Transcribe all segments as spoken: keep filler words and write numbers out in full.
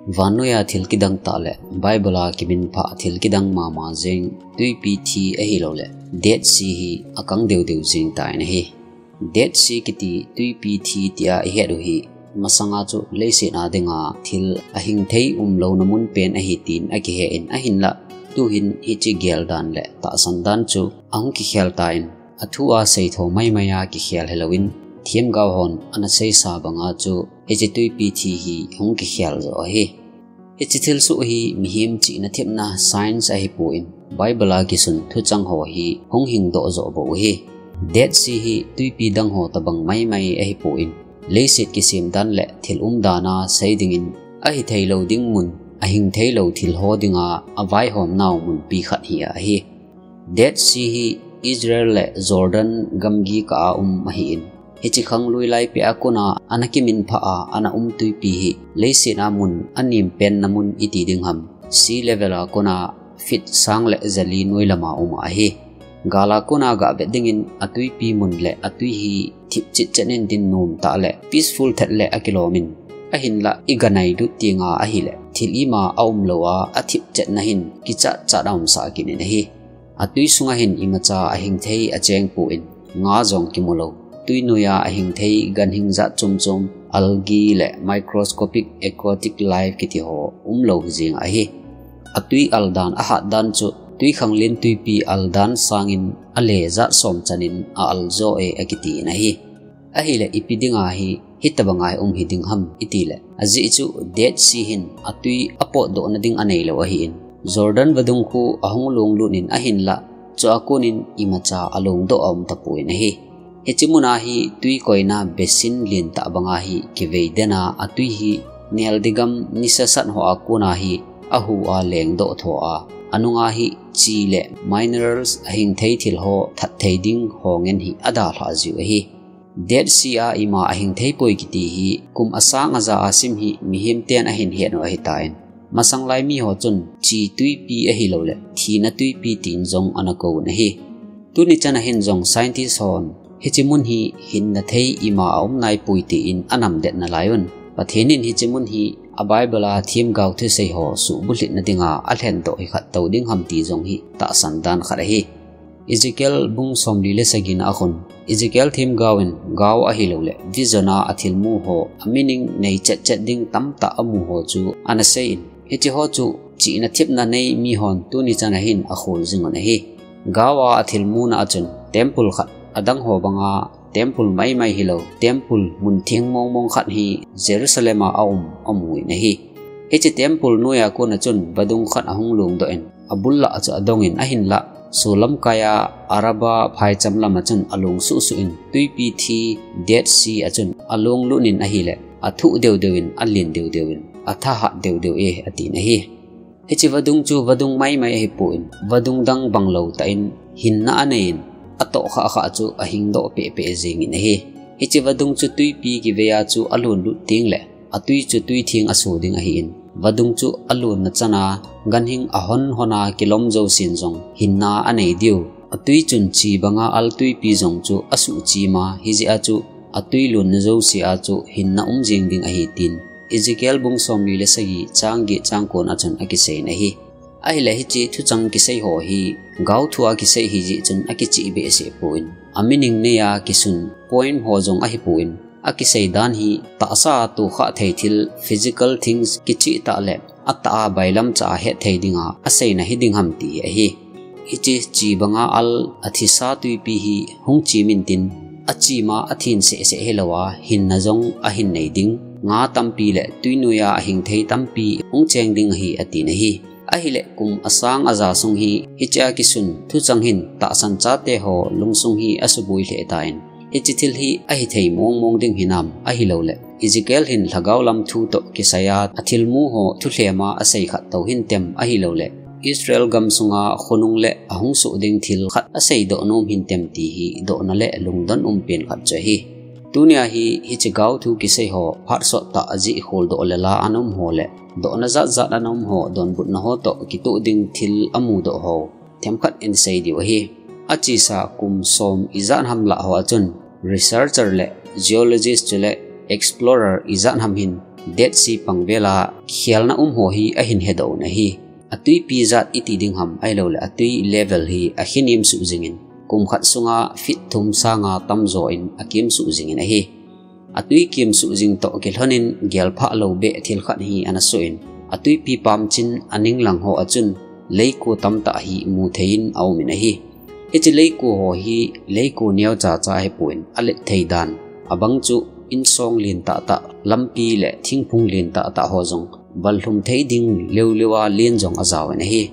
Vannoiya thil kidang tah le Bible a kiminphah thil kidang mama jeng tuipi thi ahilouleh Dead Sea hi akang deuh deuh jeng tan ahi. Dead Sea kiti tuipi thi tia ihet u hi masanga chu leiset a dinga thil ahing thei umlouna mun pen ahi tin akihe in, ahinlah tuhin hiche gel dan le tahsan dan chu ahung kikhel tan, athu a seitho maimai a kikhel hilouvin, themgao hon ana seisa banga chu hiche tuipi thi hi hung kikhel jo ahi. Hiche thilsoh hi mihem chihna thepna science ahipon, Bible a kisun thuchang ho hi hung hingdoh jo bou ahi. Dead Sea hi tuipi dang ho tabang maimai ahipon, leiset kisem dan le thil umdan a sei dingin ahitheilou ding mun, ahing theilou thil ho dinga avaihom nau munpi khat hi ahi. Dead Sea hi Israel le Jordan gamgi kah a um ahin, hiche khanglui laipeh a kona ana kiminphah a ana um tuipi hi leiset a mun anem penna mun iti ding ham, sea level a kona feet sang le jali noi lama um ahi. Gal a kona gah vet dingin atuipi mun le atui hi thip chetchet in din nom tah le peaceful thet le akilom in, ahinlah iganai lut tenga ahileh thil ima aumlou a athip chetna hin kichat chat a umsah kit in ahi. Atui sunga hin imacha ahing thei acheng pon, nga jong kimu lou, tui noiya ahing thei ganhing jat chom chom, algae le microscopic aquatic life kiti ho umlou jeng ahi. Atui al dan ahat dan chu tuikhanglen tuipi al dan sangin ale jat som chanin a al jo e akiti in ahi. Ahileh ipi dinga hi hitabanga hi um hiding ham itileh, ajeh chu Dead Sea hin atui apotdohna ding aneilou ahin, Jordan vadung khu ahung longlut in ahinlah chua konin imacha alongdoh aum tapon ahi. Hiche muna hi tui koina basin lentah banga hi kivei den a, atui hi nel digam nisa sat ho a kona hi ahu a lengdoh tho a, anunga hi chi le minerals ahing thei thil ho that thei ding ho ngen hi adalhah jiu ahi. Dead Sea a ima ahing thei poi kiti hi kum asang aja a sim hi mihem ten ahin het u ahitan, masang lai mi ho chun chi tuipi ahilouleh thina tuipi tin jong ana kouvun ahi. Tuni chan a hin jong scientist hon hiche mun hi hinna thei ima aum nai poi tin anamdet nalai un, Pathen in hiche mun hi a Bible a themgao thusei ho suhbulhitna dinga alhendoh hi khat tou ding ham ti jong hi tahsan dan khat ahi. Ezekiel bung somli le sagina a khun, Ezekiel themgao in gao ahilouleh vision a athilmu ho, a meaning nei chetchet ding tamtah amu ho chu ana sei in, hiche ho chu chihna thepna nei mi hon tuni chan a hin akhol jing un ahi. Gao a athilmuna a chun temple khat, adang ho banga temple maimai hilou, temple mun theng mongmong khat hi Jerusalem a aum amu in ahi. Hiche temple noiya kona chun vadung khat ahung longdoh in, abul lah a chu adong in ahinlah, sullam kaiya Araba phaicham lama chun along suhsuh in, tuipi thi Dead Sea a chun alonglut in ahileh, athuh deuh deuh in, alen deuh deuh in, athahat deuh deuh e, atin ahi. Hiche vadung chu vadung maimai ahipon, vadung dang banglou tah in hinna anei in, atoh khah khah chu ahingdoh pehpeh jeng in ahi. Hiche vadung chu tuipi kivei a chu alonlut tengleh, atui chu tui theng aso ding ahin, vadung chu alonna chan a ganhing ahon hon a kilom jousen jong hinna anei diu. Atui chun chi banga al tuipi jong chu asuh chim a, hijeh a chu atui lonna jouse a chu hinna um jeng ding ahi tin Ezekiel bung somli le sagi chang get chang kon a chun akisei in ahi. Ahileh hiche thuchang kisei ho hi gaothu a kisei hijeh chun akicheh behseh pon, a meaning neiya kisun poem ho jong ahipon, akisei dan hi tahsa a tohkhah thei thil, physical things, kicheh tah le atah a bailamcha a het thei dinga aseina hiding ham ti ahi. Hiche chi banga al athisa tuipi hi hung chim intin, achim a athen sehseh hilou a hinna jong ahin nei ding, nga tampi le tui noiya ahing thei tampi hung cheng ding ahi, atin ahi. Ahileh kum asang aja sung hi hichea kisun thuchang hin tahsan chate ho lungsung hi asuboi lheh tan, hiche thil hi ahithei mongmong ding hinam ahilouleh, Ezekiel hin lhagao lam thu toh kisaiya athilmu ho thulhem a asei khat tou hintem ahilouleh, Israel gamsunga khonung le ahung soh ding thil khat aseidoh nom hintem ti hi dohna le lungdon um pen khat chu ahi. Tunia hi hiche gaothu kisei ho phat sottah ajeh kholdoh le la ana um ho le dohna jatjat ana um ho donbutna ho toh kitoh ding thil amudoh ho themkhat in sei diu ahi. Achesa kum som ijat ham lah ho a chun researcher le geologist chule explorer ijat ham hin Dead Sea pangvel a khelna um ho hi ahin hedoh un ahi. Atwipi jat iti ding ham ahilouleh atwi level hi akhenem suh jingin, kum khat sunga feet thum sanga tamjo in akem suh jingin ahi. Atwi kem suh jing toh kilhonin gelphah lou beh thil khat hi ana soh in, atwipi pamchin aning lang ho a chun leiko tamtah hi mu thei in aum in ahi. Hiche leiko ho hi leiko neo chacha ahipon, alet thei dan abang chu insong lentah tah, lampi le thingphung lentah tah ho jong vallhum thei ding leuleu a len jong ajao in ahi.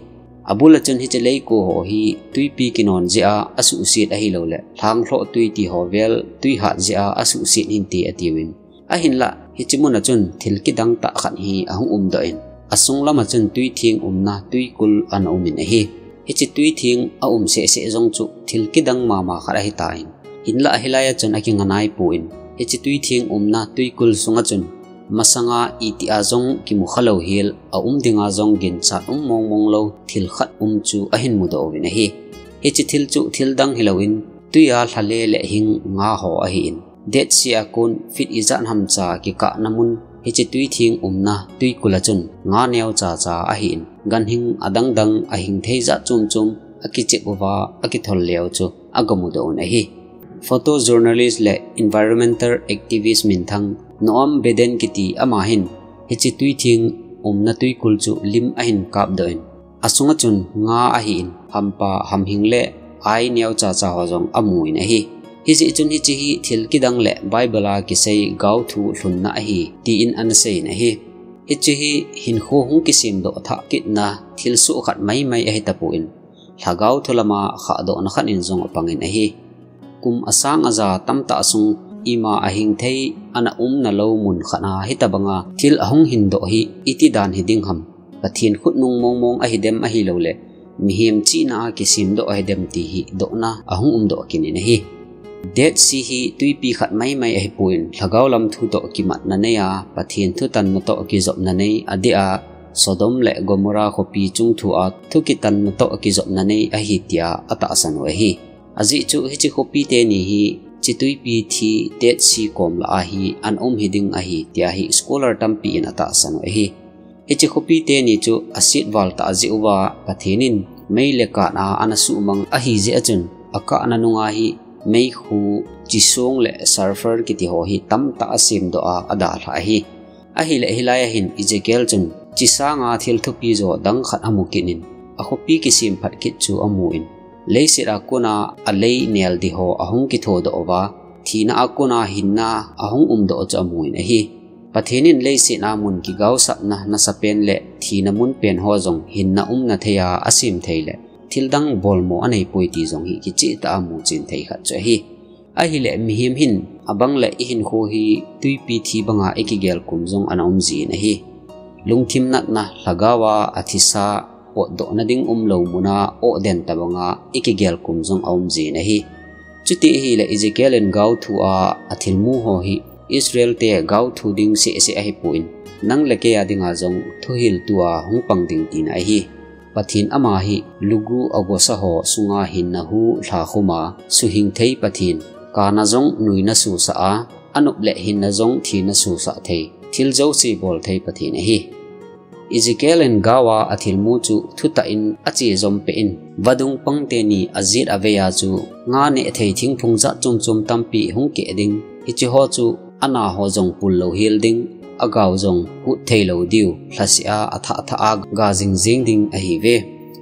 Abul a chun hiche leiko ho hi twipi kinon jeh a asuhset ahilouleh lhanglhoh twi ti ho vel twi hat jeh a asuhset hinte atiuvin. Ahinlah hiche mun a chun thil kidang tah khat hi ahung umdoh in, asung lam a chun twitheng umna twikul ana um in ahi. Hiche twitheng aum sehseh jong chu thil kidang mama khat ahitan, hinlah hilai a chun akinganai pon, hiche twitheng umna twikul sunga chun masanga itih a jong kimu khalou hel, aum dinga jong ginchat um mongmong lou thil khat um chu ahin mudoh uvin ahi. Hiche thil chu thil dang hilouvin, twi a lhale le hing nga ho ahin, Dead Sea a kon feet ijat ham cha kikahna mun hiche twitheng umna twikul a chun nga neo chacha ahin, ganhing adang dang ahing thei jat chom chom akichep uva akithol leu chu agamudoh un ahi. Photojournalist le environmental activist minthang Noam Beden kiti ama hin hiche twitheng umna twikul chu lim ahin kapdoh in, asunga chun nga ahin, hampa, hamhing le ai neo chacha ho jong amu in ahi. Hijeh chun hiche hi thil kidang le Bible a kisei gaothu lhunna ahi, tin ana sei in ahi. Hiche hi hinkho hung kisemdoh thah kitna thilsoh khat maimai ahitapon, lhagao thu lama khahdohna khat in jong apang in ahi. Kum asang aja tamtah sung ima ahing thei ana umna lou mun khat a hitobanga thil ahung hindoh hi iti dan hiding ham, Pathen khutnung mongmong ahidem ahilouleh mihem chihna a kisemdoh ahidem ti hi dohna ahung umdoh kit in ahi. Dead Sea hi twipi khat maimai ahipon, lhagao lam thu toh kimatna nei a, Pathen thutanna toh kijopna nei adeh a, Sodom le Gomorrah khopi chungthu a thu kitanna toh kijopna nei ahi tia atahsan u ahi. Ajeh chu hiche khopi teni hi hiche twipi thi Dead Sea kom lah a hi ana um hiding ahi tia hi scholar tampi in atahsan u ahi. Hiche khopi teni chu asetval tah jeh uva Pathen in mei le kan a ana suhmang ahijeh a chun, akahna nunga hi meikhu, chisong le sulphur kiti ho hi tamtah asemdoh a adalhah ahi. Ahileh hilai a hin Ezekiel chun hiche sanga thil thupi jo dang khat amu kit in, akhopi kisemphat kit chu amu in, leiset a kona alei nel di ho ahung kithodoh uva, thina a kona hinna ahung umdoh chu amu in ahi. Pathen in leiset a mun kigaosapna nasapen le thina munpen ho jong hinna umna thei a asem thei le thildang bolmo aneipoi ti jong hi kichehtah a muchen thei khat chu ahi. Ahileh mihem hin abang le ihinkho hi twipi thi banga ikigel kum jong ana umjin ahi. Lungthim natna, lhagao a athisa potdohna ding umlou muna ohden tobanga ikigel kum jong aumjin ahi. Chuti ahileh Ezekiel in gaothu a athilmu ho hi Israel te gaothu ding sehseh ahipon, nang le kei a dinga jong thuhiltu a hung pang ding tina ahi. Pathen ama hi lugu agosa ho sunga hinna hu lhakhum a, suhing thei Pathen, kana jong nuina susah a, anop le hinna jong thina susah thei, thil jouse bol thei Pathen ahi. Ezekiel in gao a athilmu chu thutah in ache jom peh in, vadung pang teni ajet avei a chu nga neh thei thingphung jat chom chom tampi hung keh ding, hiche ho chu ana ho jong pul lou hel ding, agao jong hut thei lou diu, lhaseh a athah thah a ga jing jing ding ahiuve.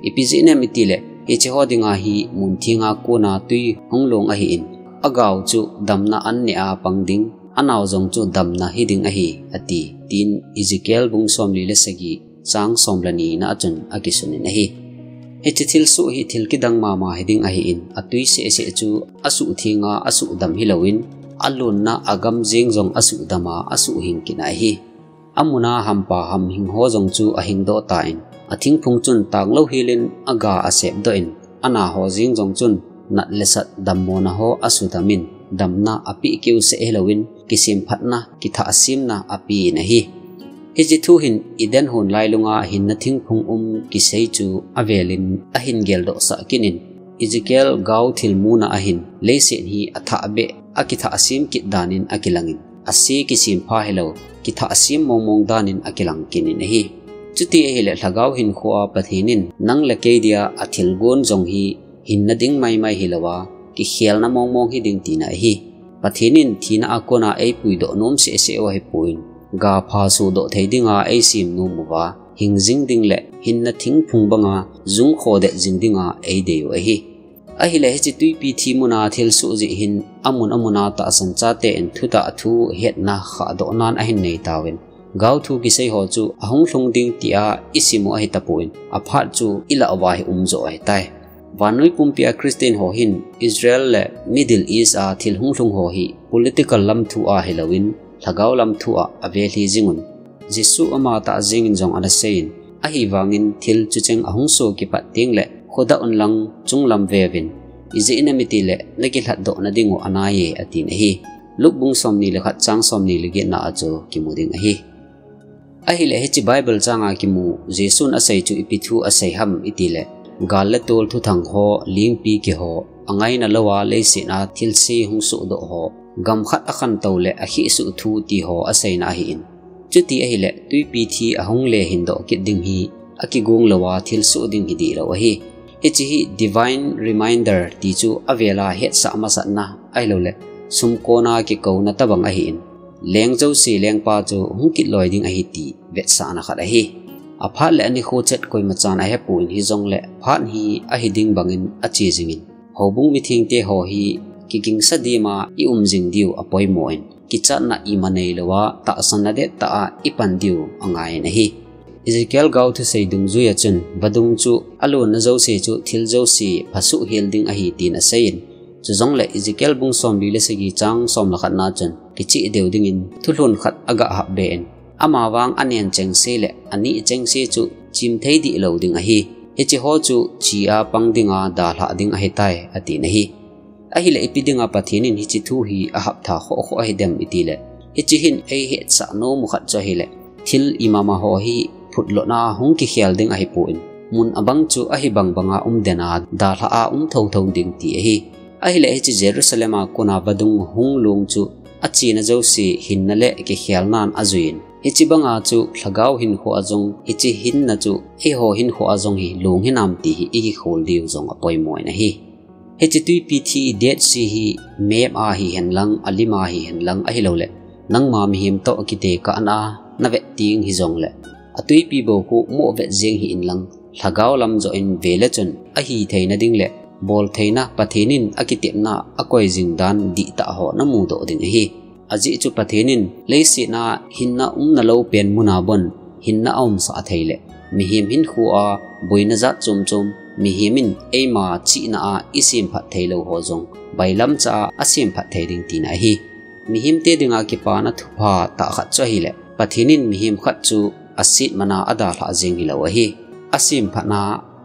Ipi jeh inem itileh, hiche ho dinga hi muntheng a kona tui hung long ahin, agao chu damna an neh a pang ding, anao jong chu damna hiding ahi, ati, tin Ezekiel bung somli le sagi, chang som le ni na a chun akisun in ahi. Hiche thilsoh hi thil kidang mama hiding ahin, atui sehseh chu asuhtheng a asuhdam hilouvin, alonna agam jeng jong asuhdam a asuhhing kit na ahi. Amun a hampa hamhing ho jong chu ahingdoh tan, athingphung chun tanglou hel in aga asepdoh in, ana ho jeng jong chun nat le sat dammona ho asudam in, damna apeh keu seh hilouvin, kisemphatna, kithahsemna apen ahi. Hiche thu hin Eden hon lailunga hinna thingphung um kisei chu avel in ahin geldoh sah kit in, Ezekiel gao thilmuna ahin, leiset hi athah beh, akithahsem kit dan in akilang in, ase kisem pha hilou, kithah sem mongmong danin akilang kit in ahi. Chuti ahileh lhagao hinkhoa Pathen in nang le kei dia athilgon jong hi hinna ding maimai hilouva, kikhelna mongmong hiding tina ahi. Pathen in thina a kona eipuidoh nom sehseh u ahipon, ga pha sohdoh thei dinga eisem nom uva, hingjing ding le hinna thingphung banga jungkhodet jing dinga eidei u ahi. Ahileh hiche twipi thi muna thilsoh jeh hin amun amuna tahsan chate in thutah thu hetna khahdoh nan ahin nei tauvin, gaothu kisei ho chu ahung lhung ding tia isim u ahitapon, aphat chu ilah uva hi umjoh ahitai. Vannoi pumpia Christian ho hin Israel le Middle East a thil hung lhung ho hi political lam thu a hilouvin, lhagao lam thu a avelhi jingun, Jesu amatah jengin jong ana seiyin, ahivangin thil chucheng ahung soh kipat tengleh khodah unlang chunglam veuvin, ijeh inem itileh nakilhatdoh nading u anaiye atin ahi. Luke bung somni le khat chang somni le getna a chu kimu ding ahi. Ahileh hiche Bible changa kimu Jesun asei chu ipi thu asei ham itileh, gal le tol thuthang ho, lingpi kiho, angaina louva leiset a thilse hung sohdoh ho, gam khat akhantou le akhehsuh thu ti ho aseina ahin. Chuti ahileh twipi thi ahung le hindoh kit ding hi akigong louva thilsoh ding hidihlou ahi. Hiche hi divine reminder ti chu avela hetsah masatna ahilouleh sumkona kikouna tobang ahin, leng jouse lengpa chu hung kit loi ding ahi ti vetsahna khat ahi. Aphat le anikho chet koimachan ahepon hijongleh phat hi ahiding bangin ache jingin, houbung mithengte ho hi kigingsa dima ium jing diu apoimoin, kichatna ima neilouva tahsanna dettah a ipan diu angaiyin ahi. Ezekiel gaothusei dungjuia chun vadung chu alonna jouse chu thil jouse phasuh hel ding ahi tin aseiyin, chujongleh Ezekiel bung somli le sagi chang som le khatna chun kicheh deu dingin thulhun khat agahap be in, amavang anen chengse le anih chengse chu chimthei dihlou ding ahi. Hiche ho chu chi a pang dinga dalhah ding ahitai atin ahi. Ahileh ipi dinga Pathen in hiche thu hi ahappha khohkhoh ahidem itileh, hiche hin eihetsah nomu khat chu ahileh, thil imama ho hi phutlona hung kikhel ding ahipon, mun abang chu ahibang banga umdena dalhah a um thouthou ding ti ahi. Ahileh hiche Jerusalem a kona vadung hung long chu achena jouse hinna le kikhelnan ajuiyin, hiche banga chu lhagao hinkhoa jong hiche hinna chu eiho hinkhoa jong hi long hinam ti hi ikikhol diu jong apoimoin ahi. Hiche twipi thi Dead Sea hi map a hihenlang, alima hihenlang ahilouleh, nangma mihem toh kitekahna navet teng hijongleh, atwipi bou khu movet jeng hih inlang, lhagao lam joh in vele chun ahitheina ding le boltheina Pathen in akitepna akoi jing dan dihtah ho namudoh ding ahi. Ajeh chu Pathen in leiset a hinna umna loupen muna bon hinna aumsah thei le, mihem hinkhoa boina jat chomchom, mihem in eima chihna a isemphat theilou ho jong bailamcha a asemphat thei ding tina ahi. Mihemte dinga kipana thupha tah khat chu ahileh, Pathen in mihem khat chu asetmana adalhah jeng hilou ahi. Asemphatna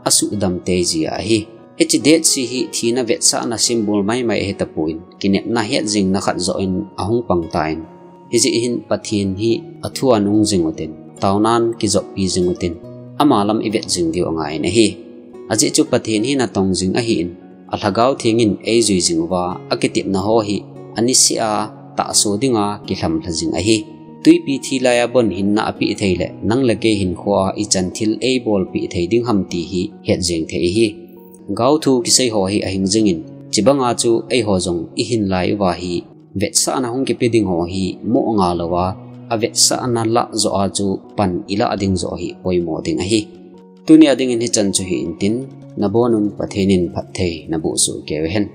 asuhdam teijia ahi. Hiche Dead Sea hi thina vetsahna symbol maimai ahitapon, kinepna hetjingna khat joh in ahung pangtan, hijeh hin Pathen hi athua nung jing utin, taonan kijoppi jing utin, ama lam ivet jing diu angaiyin ahi. Ajeh chu Pathen hi natong jing ahin, alhagao thengin eijui jing uva, akitepna ho hi anisea tahso dinga kilhamlha jing ahi. Twipi thi laiya bon hinna apeh thei le, nang le kei hinkhoa ichan thil eibolpeh thei ding ham ti hi hetjeng thei ahi. Gaothu kisei ho hi ahing jingin, chibanga chu eiho jong ihin lai uva hi vetsahna hung kipe ding ho hi moh ngalouva, avetsahna lah joh a chu pan ilah ding joh hi poimo ding ahi. Tunia dingin hichan chu hi intin, nabonun Pathen in phatthei naboh soh keiyu hen.